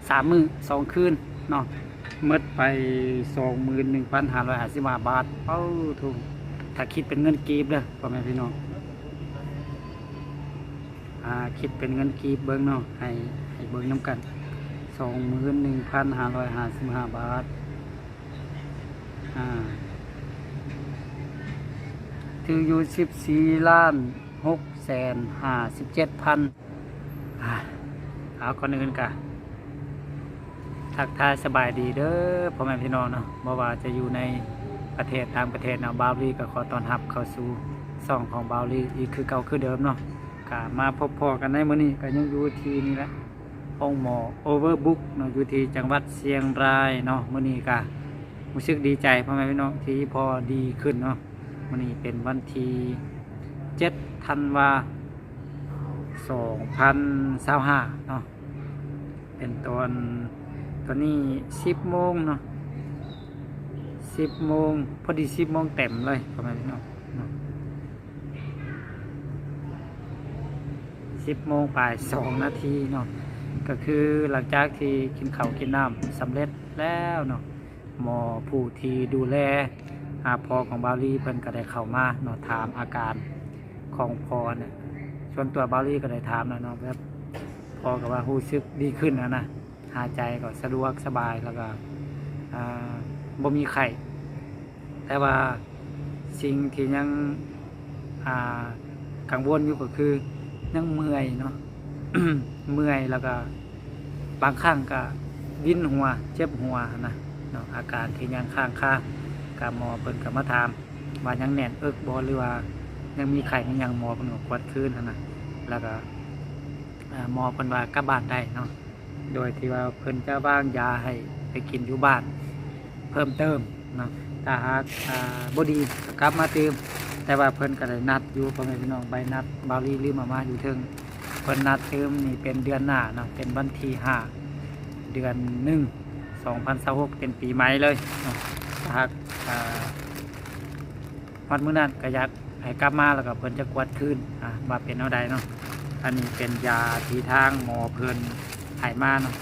ສາມມື້ສອງຄືນເນາະ ໝົດໄປສອງໝື່ນໜຶ່ງພັນຫ້າຮ້ອຍຫ້າສິບຫ້າບາດ. ເອົ້າ ໂທ້ ຖ້າຄິດເປັນເງິນກີບເດີ ພໍ່ແມ່ພີ່ນ້ອງ ອ່າ ຄິດເປັນເງິນກີບເບິ່ງເນາະ ໃຫ້ ໃຫ້ເບິ່ງນຳກັນ ສອງໝື່ນໜຶ່ງພັນຫ້າຮ້ອຍຫ້າສິບຫ້າບາດ ອ່າ ຖືກຢູ່ສິບສີ່ລ້ານຫົກແສນຫ້າສິບເຈັດພັນ. ອ່າ ເອົາ ກ່ອນອື່ນກະທັກທາຍສະບາຍດີເດີພໍ່ແມ່ພີ່ນ້ອງເນາະ ບໍ່ວ່າຈະຢູ່ໃນປະເທດຕ່າງປະເທດເນາະ ບ່າວລີກະຂໍຕ້ອນຮັບເຂົ້າສູ່ຊ່ອງຂອງບ່າວລີອີກຄືເກົ່າຄືເດີມເນາະ. ກະມາພົບພໍ້ກັນໃນມື້ນີ້ ກະຍັງຢູ່ທີ່ນີ້ແຫຼະ ໂຮງໝໍ Overbook ເນາະ ຢູ່ທີ່ຈັງຫວັດຊຽງລາຍເນາະ. ມື້ນີ້ກະຮູ້ສຶກດີໃຈພໍ່ແມ່ພີ່ນ້ອງທີ່ພໍດີຂຶ້ນເນາະ. ມື້ນີ້ເປັນວັນທີເຈັດ ທັນວາ ສອງພັນຊາວຫ້າເນາະ ເປັນຕອນ ຕອນນີ້ສິບໂມງເນາະ ສິບໂມງ ພໍດີສິບໂມງເຕັມເລີຍພໍ່ແມ່ພີ່ນ້ອງເນາະ ສິບໂມງປາຍສອງນາທີເນາະ. ກະຄືຫຼັງຈາກທີ່ກິນເຂົ້າກິນນ້ຳສຳເລັດແລ້ວເນາະ ໝໍຜູ້ທີ່ດູແລ ອາ ພໍ່ຂອງບ່າວລີເພິ່ນກະໄດ້ເຂົ້າມາເນາະ ຖາມອາການຂອງພໍ່ນະ. ສ່ວນຕົວບ່າວລີກະໄດ້ຖາມແລ້ວເນາະ ແບບພໍ່ກະວ່າຮູ້ສຶກດີຂຶ້ນຫັ້ນນະ ຫາຍໃຈກໍສະດວກສະບາຍ ແລ້ວກໍ ອ່າ ບໍ່ມີໄຂ້ ແຕ່ວ່າສິ່ງທີ່ຍັງ ອ່າ ກັງວົນຢູ່ກໍຄືຍັງເມື່ອຍເນາະ ເມື່ອຍ ແລ້ວກໍບາງຄັ້ງກໍວິນຫົວ ເຈັບຫົວຫັ້ນນະເນາະ ອາການທີ່ຍັງຄ້າງຄາ. ກໍໝໍເພິ່ນກໍມາຖາມວ່າຍັງແໜ້ນເອິກບໍ່ ຫຼືວ່າຍັງມີໄຂ້ມີຫຍັງ ໝໍເພິ່ນກໍກວດຄືນຫັ້ນນະ ແລ້ວກໍ ອ່າ ໝໍເພິ່ນວ່າກັບບ້ານໄດ້ເນາະ ໂດຍທີ່ວ່າເພິ່ນຈະວາງຢາໃຫ້ໄປກິນຢູ່ບ້ານເພີ່ມເຕີມເນາະ. ຖ້າຫາກ ອ່າ ບໍ່ດີກໍກັບມາຕື່ມ ແຕ່ວ່າເພິ່ນກໍໄດ້ນັດຢູ່ ພໍ່ແມ່ພີ່ນ້ອງ ໃບນັດບ່າວລີລືມເອົາມາຢູ່ເທິງ ເພິ່ນນັດຕື່ມນີ້ເປັນເດືອນໜ້າເນາະ ເປັນວັນທີຫ້າ ເດືອນໜຶ່ງ ສອງພັນຊາວຫົກ ເປັນປີໃໝ່ເລີຍເນາະ. ຖ້າຫາກ ອ່າ ຮອດມື້ນັ້ນກໍຢາກໃຫ້ກັບມາ ແລ້ວກໍເພິ່ນຈະກວດຄືນ ອ່າ ວ່າເປັນແນວໃດເນາະ. ອັນນີ້ເປັນຢາທີ່ທາງໝໍເພິ່ນໃຫ້ມາເນາະ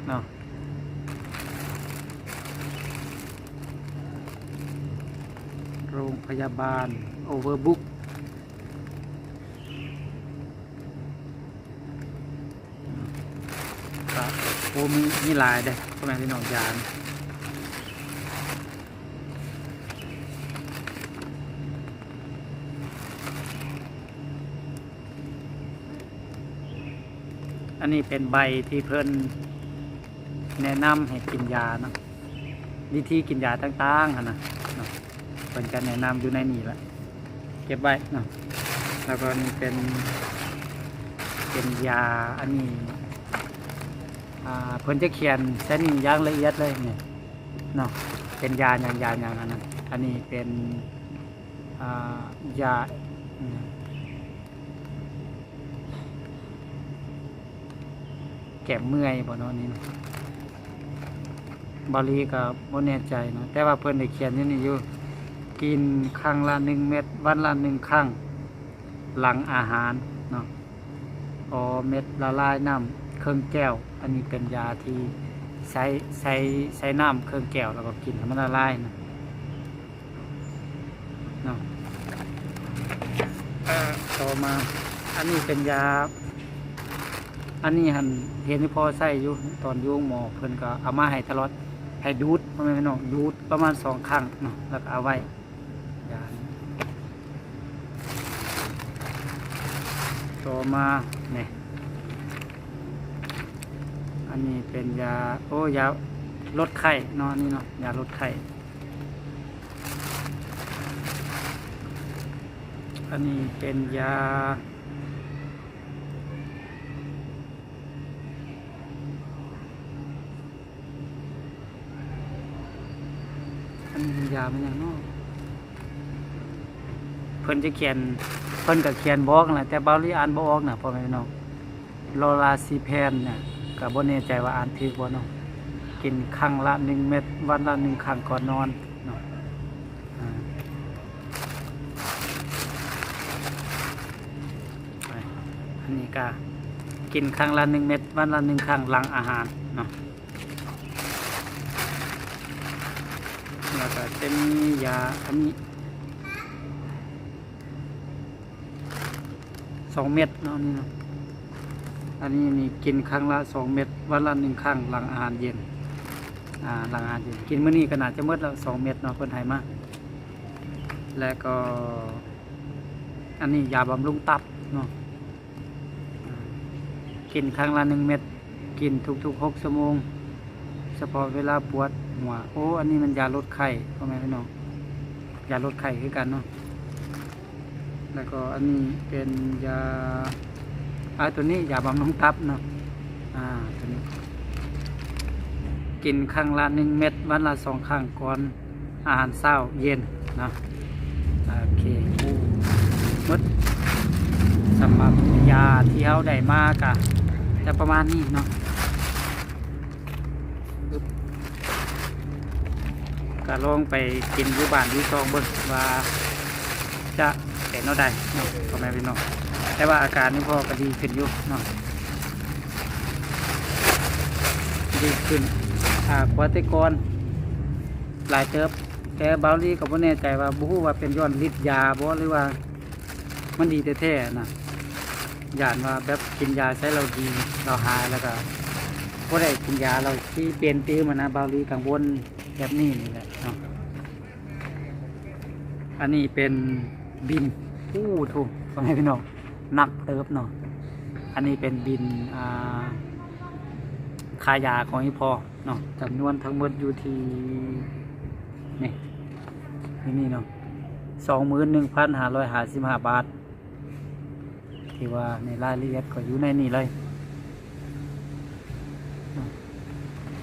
ເນາະ ໂຮງພະຍາບານ Overbook ກະ ໂອ້ ມີ ມີຫຼາຍເດ້ພໍ່ແມ່ພີ່ນ້ອງ ຢານີ້. ອັນນີ້ເປັນໃບທີ່ເພິ່ນແນະນຳໃຫ້ກິນຢາເນາະ ວິທີກິນຢາຕ່າງໆຫັ້ນນະເນາະ ເພິ່ນຈະແນະນຳຢູ່ໃນນີ້ລະ ເກັບໄວ້ເນາະ. ແລ້ວກໍນີ້ເປັນ ເປັນຢາ ອັນນີ້ ອ່າ ເພິ່ນຈະຂຽນໃສ່ນີ້ຢ່າງລະອຽດເລີຍນີ້ເນາະ ເປັນຢາຫຍັງ ຢາຫຍັງຫັ້ນນະ. ອັນນີ້ເປັນ ອ່າ ຢາ ແກ້ເມື່ອຍບໍ່ເນາະນີ້ເນາະ ບ່າວລີກໍບໍ່ແນ່ໃຈເນາະ ແຕ່ວ່າເພິ່ນໄດ້ຂຽນຢູ່ນີ້ຢູ່ ກິນຄັ້ງລະໜຶ່ງເມັດ ວັນລະໜຶ່ງຄັ້ງ ຫຼັງອາຫານເນາະ. ອໍ ເມັດລະລາຍນ້ຳເຄິ່ງແກ້ວ. ອັນນີ້ເປັນຢາທີ່ໃຊ້ ໃຊ້ ໃຊ້ນ້ຳເຄິ່ງແກ້ວ ແລ້ວກໍກິນໃຫ້ມັນລະລາຍນະ. ເນາະ ຕໍ່ມາ ອັນນີ້ເປັນຢາ ອັນນີ້ຫັ້ນເຫັນພໍ່ໃຊ້ຢູ່ ຕອນຢູ່ໂຮງໝໍເພິ່ນກໍເອົາມາໃຫ້ຕະຫຼອດ ໃຫ້ດູດ ພໍ່ແມ່ພີ່ນ້ອງ ດູດປະມານສອງຄັ້ງເນາະ ແລ້ວກໍເອົາໄວ້ ຢານີ້. ຕໍ່ມານີ້ ອັນນີ້ເປັນຢາ ໂອ້ ຢາລົດໄຂ້ເນາະ ອັນນີ້ເນາະ ຢາລົດໄຂ້. ອັນນີ້ເປັນຢາ ອັນນີ້ເປັນຢາແມ່ນຫຍັງເນາະ ເພິ່ນຈະຂຽນ ເພິ່ນກໍຂຽນບອກຫັ້ນແຫຼະ ແຕ່ບ່າວລີອ່ານບໍ່ອອກນະ ພໍ່ແມ່ພີ່ນ້ອງ. ລໍລາຊີແພນ ເນຍ ກໍບໍ່ແນ່ໃຈວ່າອ່ານຖືກບໍ່ເນາະ ກິນຄັ້ງລະໜຶ່ງເມັດ ວັນລະໜຶ່ງຄັ້ງກ່ອນນອນເນາະ. ອາ ໄປ ອັນນີ້ກະ ກິນຄັ້ງລະໜຶ່ງເມັດ ວັນລະໜຶ່ງຄັ້ງຫຼັງອາຫານເນາະ. ແລ້ວກໍຈະມີຢາ ອັນນີ້ສອງເມັດເນາະ ນີ້ເນາະ. ອັນນີ້ນີ້ກິນຄັ້ງລະສອງເມັດ ວັນລະໜຶ່ງຄັ້ງຫຼັງອາຫານເຢັນ ອາ ຫຼັງອາຫານເຢັນ. ກິນມື້ນີ້ກໍໜ້າຈະໝົດແລ້ວ ສອງເມັດເນາະ ເພິ່ນໃຫ້ມາ. ແລ້ວກໍອັນນີ້ຢາບຳລຸງຕັບເນາະ. ກິນຄັ້ງລະໜຶ່ງເມັດ ກິນທຸກໆຫົກຊົ່ວໂມງ ສະເພາະເວລາປວດຫົວ. ໂອ້ ອັນນີ້ມັນຢາລົດໄຂ້ ພໍ່ແມ່ພີ່ນ້ອງ ຢາລົດໄຂ້ຄືກັນເນາະ. ແລ້ວກໍອັນນີ້ເປັນຢາ ອາ ຕົວນີ້ຢາບຳລຸງຕັບເນາະ. ອາ ຕົວນີ້ກິນຄັ້ງລະໜຶ່ງເມັດ ວັນລະສອງຄັ້ງ ກ່ອນ ອາຫານເຊົ້າເຢັນເນາະ. ໂອເຄ ໝົດສຳລັບຢາທີ່ເຮົາໄດ້ມາກະຈະປະມານນີ້ເນາະ. ກະລອງໄປກິນຢູ່ບ້ານຢູ່ຊ່ອງເບິ່ງວ່າຈະເປັນແນວໃດເນາະ ພໍ່ແມ່ພີ່ນ້ອງ. ແຕ່ວ່າອາການນີ້ພໍ່ກໍດີຂຶ້ນຢູ່ເນາະ ດີຂຶ້ນ ອາ ກວ່າແຕ່ກ່ອນຫຼາຍເຕີບ. ແຕ່ບ່າວລີກໍບໍ່ແນ່ໃຈວ່າ ບໍ່ຮູ້ວ່າເປັນຍ້ອນລິດຢາບໍ່ ຫຼືວ່າມັນດີແທ້ໆນະ. ຢ້ານວ່າແບບກິນຢາໃສ່ແລ້ວດີ ແລ້ວຫາຍ ແລ້ວກໍບໍ່ໄດ້ກິນຢາ ແລ້ວຊິເປັນຕື່ມຫັ້ນນະ. ບ່າວລີກັງວົນແບບນີ້ນີ້ແຫຼະເນາະ. ອັນນີ້ເປັນບິນ ໂອ້ໂທ້ ພໍ່ແມ່ພີ່ນ້ອງ ໜັກເຕີບເນາະ. ອັນນີ້ເປັນບິນ ອ່າ ຄ່າຢາຂອງອີ່ພໍ່ເນາະ ຈຳນວນທັງໝົດຢູ່ທີ່ ນີ້ ຢູ່ນີ້ເນາະ ສອງໝື່ນໜຶ່ງພັນຫ້າຮ້ອຍຫ້າສິບຫ້າບາດ. ທີ່ວ່າໃນລາຍລະອຽດກໍຢູ່ໃນນີ້ເລີຍ.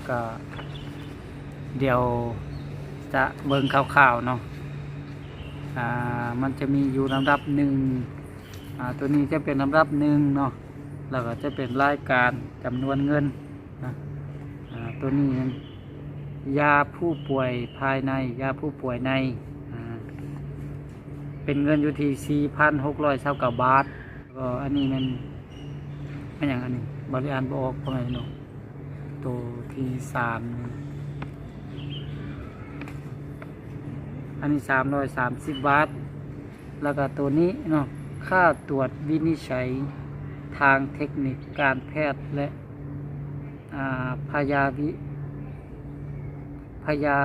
ກໍດຽວຈະເບິ່ງຄ່າວໆເນາະ. ອ່າ ມັນຈະມີຢູ່ລຳດັບໜຶ່ງ ອ່າ ຕົວນີ້ຈະເປັນລຳດັບໜຶ່ງເນາະ ແລ້ວກໍຈະເປັນລາຍການ ຈຳນວນເງິນນະ. ອ່າ ຕົວນີ້ນັ້ນ ຢາຜູ້ປ່ວຍພາຍໃນ ຢາຜູ້ປ່ວຍໃນ ອ່າ ເປັນເງິນຢູ່ທີ່ສີ່ພັນຫົກຮ້ອຍຊາວເກົ້າບາດ. ກໍອັນນີ້ແມ່ນ ແມ່ນຫຍັງອັນນີ້? ບ່າວລີອ່ານບໍ່ອອກ ພໍ່ແມ່ພີ່ນ້ອງ. ໂຕທີສາມນີ້ ອັນນີ້ສາມຮ້ອຍສາມສິບບາດ. ແລ້ວກໍໂຕນີ້ເນາະ ຄ່າຕວດວິນິດໄສທາງເຕັກນິກການແພດ ແລະ ອ່າ ພະຍາວິ ພະຍາ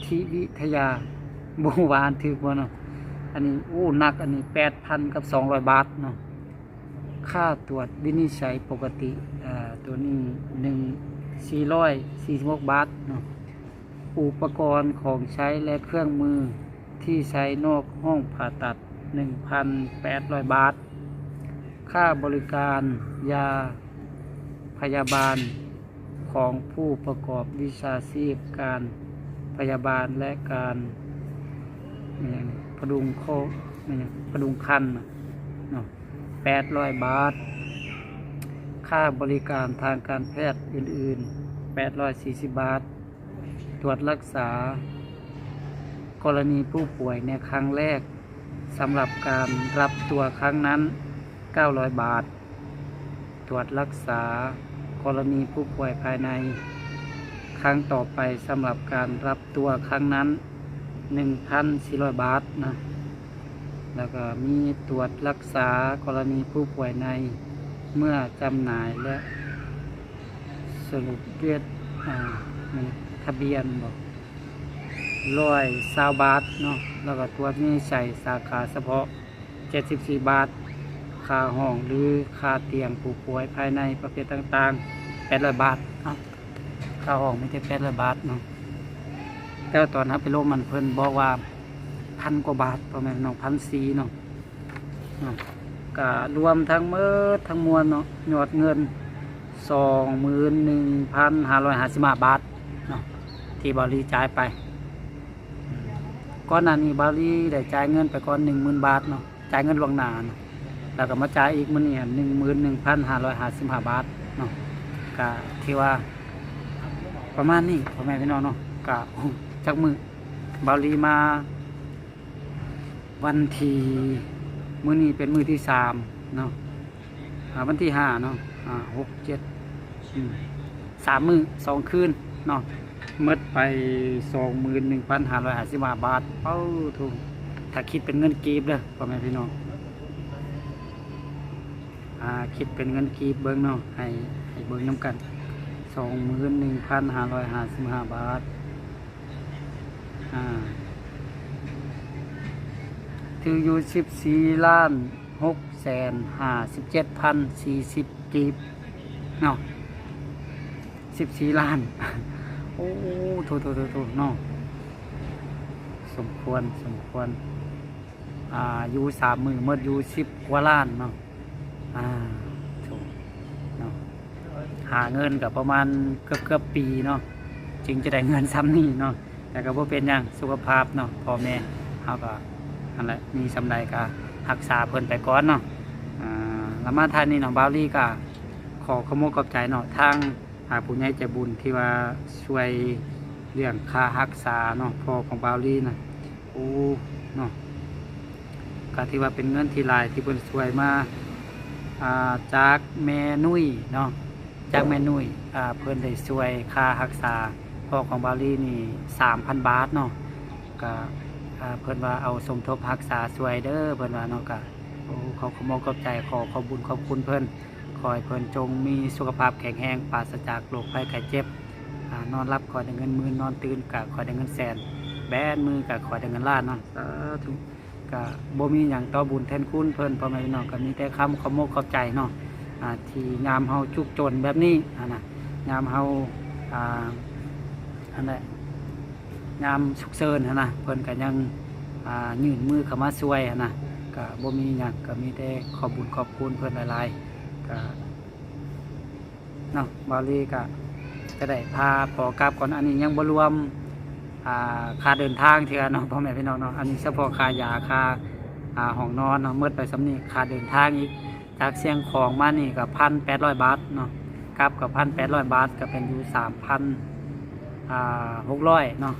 ທິວິທະຍາ ບໍ່ຮູ້ວ່າອ່ານຖືກບໍ່ເນາະ. ອັນນີ້ ໂອ້ ໜັກ ອັນນີ້ແປດພັນກັບສອງຮ້ອຍບາດເນາະ. ຄ່າຕວດວິນິດໄສປົກກະຕິ ອ່າ ໂຕນີ້ໜຶ່ງ ສີ່ຮ້ອຍສີ່ສິບຫົກບາດເນາະ. ອຸປະກອນຂອງໃຊ້ ແລະ ເຄື່ອງມືທີ່ໃຊ້ນອກຫ້ອງຜ່າຕັດ ໜຶ່ງພັນແປດຮ້ອຍບາດ. ຄ່າບໍລິການຢາພະຍາບານຂອງຜູ້ປະກອບວິຊາຊີບການພະຍາບານ ແລະ ການ ຫຍັງ ພະດຸງໂຄ ຫຍັງ ພະດຸງຄັນເນາະ ແປດຮ້ອຍບາດ. ຄ່າບໍລິການທາງການແພດອື່ນໆ ແປດຮ້ອຍສີ່ສິບບາດ. ຕວດລັກສາກໍລະນີຜູ້ປ່ວຍໃນຄັ້ງແລກ ສຳລັບການຮັບຕົວຄັ້ງນັ້ນ ເກົ້າຮ້ອຍບາດ. ຕວດລັກສາກໍລະນີຜູ້ປ່ວຍພາຍໃນຄັ້ງຕໍ່ໄປ ສຳລັບການຮັບຕົວຄັ້ງນັ້ນ ໜຶ່ງພັນສີ່ຮ້ອຍບາດນະ. ແລ້ວກໍມີຕວດລັກສາກໍລະນີຜູ້ປ່ວຍໃນເມື່ອຈຳໜ່າຍ ແລະ ສະຫຼຸບເວດ ອາ ທະບຽນບໍ ຮ້ອຍຊາວບາດເນາະ. ແລ້ວກໍຕວດວິນິດໄສສາຂາສະເພາະ ເຈັດສິບສີ່ບາດ. ຄ່າຫ້ອງ ຫຼື ຄ່າຕຽງຜູ້ປ່ວຍພາຍໃນປະເພດຕ່າງໆ ແປດຮ້ອຍບາດ. ເອົ້າ ຄ່າຫ້ອງມີແຕ່ແປດຮ້ອຍບາດເນາະ. ແຕ່ວ່າຕອນເຮົາໄປລົມຫັ້ນ ເພິ່ນບອກວ່າພັນກວ່າບາດ ພໍ່ແມ່ພີ່ນ້ອງ ພັນສີ່ເນາະ. ເນາະ ກະລວມທັງໝົດທັງມວນເນາະ ຍອດເງິນສອງໝື່ນໜຶ່ງພັນຫ້າຮ້ອຍຫ້າສິບຫ້າບາດເນາະ ທີ່ບ່າວລີຈ່າຍໄປ. ກ່ອນໜ້ານີ້ບ່າວລີໄດ້ຈ່າຍເງິນໄປກ່ອນໜຶ່ງໝື່ນບາດເນາະ ຈ່າຍເງິນລ່ວງໜ້າເນາະ ແລ້ວກໍມາຈ່າຍອີກມື້ນີ້ ໜຶ່ງໝື່ນໜຶ່ງພັນຫ້າຮ້ອຍຫ້າສິບຫ້າບາດເນາະ. ກະຖືວ່າປະມານນີ້ ພໍ່ແມ່ພີ່ນ້ອງເນາະ. ກະ ໂອ້ ຈັກມື້ ບ່າວລີມາ ວັນທີ ມື້ນີ້ເປັນມື້ທີສາມເນາະ. ອ່າ ວັນທີຫ້າເນາະ ຫ້າ ຫົກ ເຈັດ ອືມ ສາມມື້ສອງຄືນເນາະ ໝົດໄປສອງໝື່ນໜຶ່ງພັນຫ້າຮ້ອຍຫ້າສິບຫ້າບາດ. ເອົາໂທ້ ຖ້າຄິດເປັນເງິນກີບເດີ ພໍ່ແມ່ພີ່ນ້ອງ ອ່າ ຄິດເປັນເງິນກີບເບິ່ງເນາະ ໃຫ້ ໃຫ້ເບິ່ງນຳກັນ ສອງໝື່ນໜຶ່ງພັນຫ້າຮ້ອຍຫ້າສິບຫ້າບາດ. ອ່າ ຖືກຢູ່ສິບສີ່ລ້ານຫົກແສນຫ້າສິບເຈັດພັນສີ່ສິບກີບເນາະ ສິບສີ່ລ້ານ. ໂອ້ ໂທ້ໆໆໆ ເນາະ ສົມຄວນ ສົມຄວນ ອ່າ ຢູ່ສາມມື້ໝົດຢູ່ສິບກວ່າລ້ານເນາະ. ອ່າ ໂທ້ ເນາະ ຫາເງິນກໍປະມານເກືອບໆປີເນາະ ຈຶ່ງຈະໄດ້ເງິນຊ່ຳນີ້ເນາະ ແຕ່ກໍບໍ່ເປັນຫຍັງ ສຸຂະພາບເນາະ ພໍ່ແມ່ເຮົາກໍ ນັ້ນແຫຼະ ມີຊ່ຳໃດກໍຮັກສາເພິ່ນໄປກ່ອນເນາະ. ອ່າ ລະມາທ້າຍນີ້ເນາະ ບ່າວລີກໍຂໍຂອບອົກຂອບໃຈເນາະ ທາງ ອ່າ ຜູ້ໃຫຍ່ໃຈບຸນທີ່ວ່າຊ່ວຍເລື່ອງຄ່າຮັກສາເນາະ ພໍ່ຂອງບ່າວລີນະ. ໂອ້ ເນາະ ກໍຖືວ່າເປັນເງິນທີ່ຫຼາຍທີ່ເພິ່ນຊ່ວຍມາ ອ່າ ຈາກແມ່ນຸ້ຍເນາະ ຈາກແມ່ນຸ້ຍ ອ່າ ເພິ່ນໄດ້ຊ່ວຍຄ່າຮັກສາພໍ່ຂອງບ່າວລີນີ້ສາມພັນບາດເນາະ. ກໍ ອ່າ ເພິ່ນວ່າເອົາສົມທົບຮັກສາຊ່ວຍເດີ ເພິ່ນວ່າເນາະ. ກໍ ໂອ້ ຂໍຂອບອົກຂອບໃຈ ຂໍຂອບບຸນຂອບຄຸນເພິ່ນ ຂໍໃຫ້ເພິ່ນຈົ່ງມີສຸຂະພາບແຂງແຮງ ປາສະຈາກໂລກໄພໄຂ້ເຈັບ ອ່າ ນອນຫຼັບຂໍໄດ້ເງິນໝື່ນ ນອນຕື່ນກໍຂໍໄດ້ເງິນແສນ ແບມືກໍຂໍໄດ້ເງິນລ້ານເນາະ. ສາທຸ. ກະບໍ່ມີຫຍັງຕອບບຸນແທນຄຸນເພິ່ນ ພໍ່ແມ່ພີ່ນ້ອງ ກະມີແຕ່ຄຳຂອບອົກຂອບໃຈເນາະ ອ່າ ທີ່ຍາມເຮົາທຸກຈົນແບບນີ້ຫັ້ນນະ ຍາມເຮົາ ອ່າ ຫັ້ນແຫຼະ ຍາມສຸກເສີນຫັ້ນນະ ເພິ່ນກະຍັງ ອ່າ ຍື່ນມືເຂົ້າມາຊ່ວຍຫັ້ນນະ. ກະບໍ່ມີຫຍັງ ກະມີແຕ່ຂອບບຸນຂອບຄຸນເພິ່ນຫຼາຍໆ ກະ ເນາະ ບ່າວລີກະຈະໄດ້ພາພໍ່ກັບກ່ອນ. ອັນນີ້ຍັງບໍ່ລວມ ອ່າ ຄ່າເດີນທາງເທື່ອເນາະ ພໍ່ແມ່ພີ່ນ້ອງເນາະ ອັນນີ້ສະເພາະຄ່າຢາ ຄ່າ ອ່າ ຫ້ອງນອນເນາະ ໝົດໄປສ່ຳນີ້. ຄ່າເດີນທາງອີກ ຈາກຊຽງຂອງມານີ້ກະພັນແປດຮ້ອຍບາດເນາະ ກັບກະພັນແປດຮ້ອຍບາດ ກະເປັນຢູ່ສາມພັນຫົກຮ້ອຍເນາະ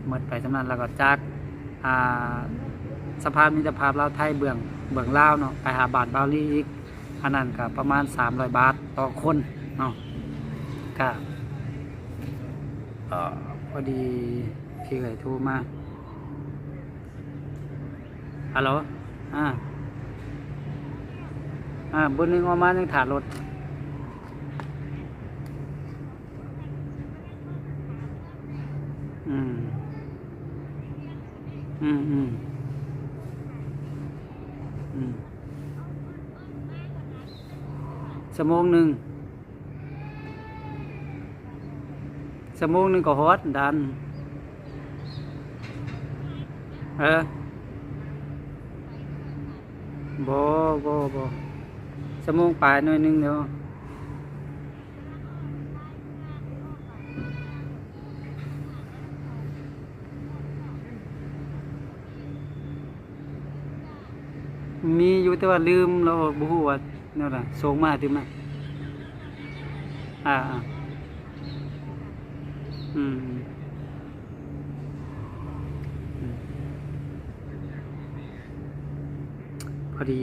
ໝົດໄປສ່ຳນັ້ນ. ແລ້ວກໍຈາກ ອ່າ ສະພານມິດຕະພາບລາວໄທເບື້ອງ ເບື້ອງລາວເນາະ ໄປຫາບ້ານບ່າວລີອີກ ອັນນັ້ນກະປະມານສາມຮ້ອຍບາດຕໍ່ຄົນເນາະ. ກະ ເອີ ພໍດີພີ່ເອື້ອຍໂທມາ. ຮັລໂຫຼ ອ່າ ອ່າ ບຸນໜຶ່ງອອກມາຍັງຖ້າລົດ. ອືມ ອືມ ອືມ ອືມ ຊົ່ວໂມງໜຶ່ງ ຊົ່ວໂມງໜຶ່ງກໍຮອດດ່ານ. ເອີ ບໍ່ ບໍ່ ບໍ່ ຊົ່ວໂມງປາຍໜ້ອຍໜຶ່ງດຽວ. ມີຢູ່ ແຕ່ວ່າລືມແລ້ວ ບໍ່ຮູ້ວ່າແນວໃດ. ສົ່ງມາຕິມາ ອ່າ ອືມ ອືມ ພໍດີ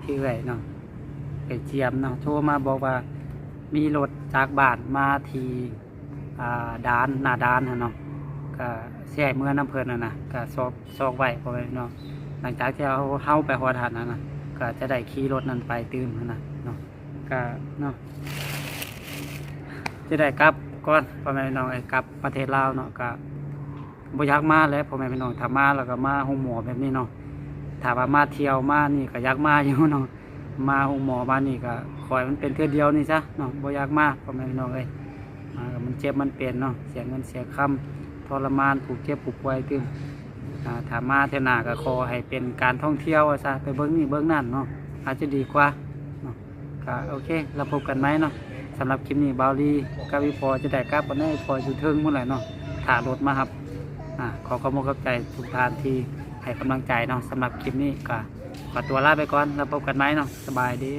ເອື້ອຍເນາະ ເອື້ອຍຈຽມເນາະ ໂທມາບອກວ່າ ມີລົດຈາກບ້ານມາທີ່ ອ່າ ດ່ານ ໜ້າດ່ານຫັ້ນເນາະ ກະຊິໃຫ້ເມືອນຳເພິ່ນຫັ້ນນະ ກະຊອກ ຊອກໄວ້ ເພາະວ່າເນາະ ຫຼັງຈາກທີ່ເຮົາ ເຮົາໄປຮອດຫັ້ນຫັ້ນນະ ກະຈະໄດ້ຂີ່ລົດນັ້ນໄປຕື່ມຫັ້ນນະເນາະ. ກະເນາະ ຈະໄດ້ກັບກ່ອນ ພໍ່ແມ່ພີ່ນ້ອງເອີຍ ກັບປະເທດລາວເນາະ ກະ ບໍ່ຢາກມາແຫຼະ ພໍ່ແມ່ພີ່ນ້ອງ. ຖ້າມາແລ້ວກໍມາໂຮງໝໍແບບນີ້ເນາະ ຖ້າວ່າມາທ່ຽວມານີ້ກໍຢາກມາຢູ່ເນາະ ມາໂຮງໝໍມານີ້ກໍຂໍໃຫ້ມັນເປັນເທື່ອດຽວນີ້ຊະເນາະ ບໍ່ຢາກມາ ພໍ່ແມ່ພີ່ນ້ອງເອີຍ. ອ່າ ມັນເຈັບມັນເປັນເນາະ ເສຍເງິນເສຍຄຳ ທໍລະມານຜູ້ເຈັບຜູ້ປ່ວຍຕື່ມ. ອ່າ ຖ້າມາເທື່ອໜ້າກໍຂໍໃຫ້ເປັນການທ່ອງທ່ຽວວ່າຊະ ໄປເບິ່ງນີ້ເບິ່ງນັ້ນເນາະ ອາດຈະດີກວ່າເນາະ. ກະໂອເຄ ແລ້ວພົບກັນໃໝ່ເນາະ. ສຳລັບຄລິບນີ້ ບ່າວລີກັບອີ່ພໍ່ຈະໄດ້ກັບ ອັນນັ້ນ ອີ່ພໍ່ຢູ່ເທິງພຸ້ນແຫຼະເນາະ ຖ້າລົດມາຮັບ. ອ່າ ຂໍຂອບອົກຂອບໃຈທຸກທ່ານທີ່ໃຫ້ກຳລັງໃຈເນາະ. ສຳລັບຄລິບນີ້ກະຂໍຕົວລາໄປກ່ອນ ແລ້ວພົບກັນໃໝ່ເນາະ. ສະບາຍດີ.